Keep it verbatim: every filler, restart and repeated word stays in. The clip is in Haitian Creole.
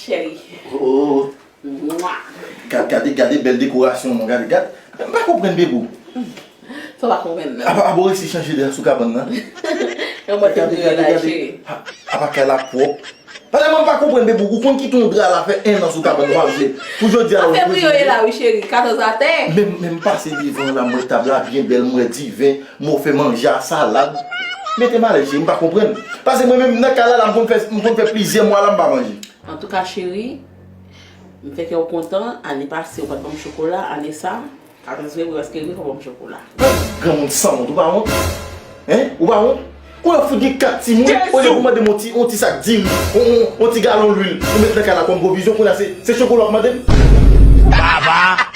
Cheri. Oh. Mwa. Gad, gade, gade bèl dekorasyon non, gade, gad. M pa konprann, Bebou. Sa w pa konprann nan. Apa, apa w resi chanje dra sou kabann nan? Yon mòd fevriye la, cheri. Apa kay la pwòp. Pale mwen, m pa konprann, Bebou. Ou konn kite yon dra la fè en an sou kabann ou pa manje. Pou jodi a la ou fevriye la, wi, cheri. Katòz atè. Men, men m pase devan la, m wè tab la byen bèl, m wè diven, m wè w fè manje a, salad. Mete m alèz, cheri, m pa konprann. Paske mwen menm, nan kay la, la, m konn fè, m konn fè plizyè mwa la, m pa manje. Antouka, cheri, m fè kè w kontan. Ane pase, ou pa t ban m chokola. Ane sa, a transfere, ou rèske rive ban m chokola. Granmoun sanwont, ou pa wont? Hein? Ou pa wont? Kounye a fout gen kat timoun, olye pou mande m yon ti, yon ti sak diri, yon, yon, yon ti galon lwil, ou met nan kay la kòm pwovizyon, kounye a se, se chokola w ap mande m? Baba!